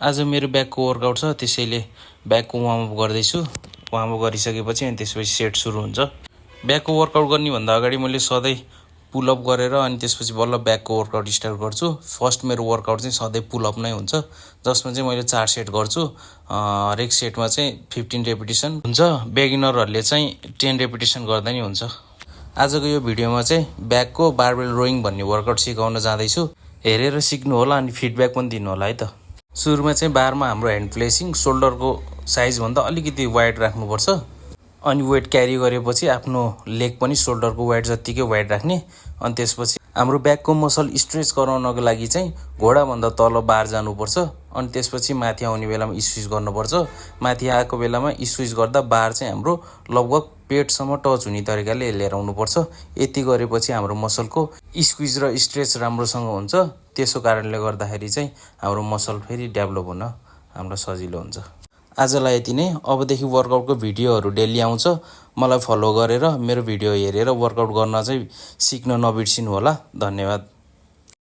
आज मेरो ब्याकको वर्कआउट छ, त्यसैले ब्याकको वार्मअप गर्दैछु। वार्मअप गरिसकेपछि अनि त्यसपछि सेट सुरु हुन्छ। ब्याकको वर्कआउट गर्ने भन्दा अगाडि मैले सधैँ पुलअप गरेर अनि त्यसपछि बल्ल ब्याकको वर्कआउट स्टार्ट गर्छु। फर्स्ट मेरो वर्कआउट चाहिँ सधैँ पुलअप नै हुन्छ, जसमा चाहिँ मैले 4 सेट गर्छु। हरेक सेटमा चाहिँ 15 रेपिटेसन हुन्छ। बिगिनरहरूले चाहिँ 10 रेपिटेसन गर्दा नि हुन्छ। आजको यो भिडियोमा चाहिँ ब्याकको बारबेल रोइङ भन्ने वर्कआउट सिकाउन जाँदैछु। हेरेर सिक्नु होला अनि फिडब्याक पनि दिनु होला है त। सुरुमा चाहिँ बारमा हाम्रो ह्यान्ड प्लेसिङ सोल्डरको साइजभन्दा अलिकति वाइड राख्नुपर्छ। अनि वेट क्यारी गरेपछि आफ्नो लेग पनि सोल्डरको वाइड जत्तिकै वाइड राख्ने। अनि त्यसपछि हाम्रो ब्याकको मसल स्ट्रेच गराउनको लागि चाहिँ घोडाभन्दा तल बार जानुपर्छ। अनि त्यसपछि माथि आउने बेलामा स्क्विज गर्नुपर्छ। माथि आएको बेलामा स्क्विज गर्दा बार चाहिँ हाम्रो लगभग पेटसम्म टच हुने तरिकाले लिएर आउनुपर्छ। यति गरेपछि हाम्रो मसलको स्क्विज र स्ट्रेच राम्रोसँग हुन्छ। त्यसो कारणले गर्दाखेरि चाहिँ हाम्रो मसल फेरि डेभलप हुन हाम्रो सजिलो हुन्छ। आजलाई यति नै। अबदेखि वर्कआउटको भिडियोहरू डेली आउँछ। मलाई फलो गरेर मेरो भिडियो हेरेर वर्कआउट गर्न चाहिँ सिक्न नबिर्सिनु होला। धन्यवाद।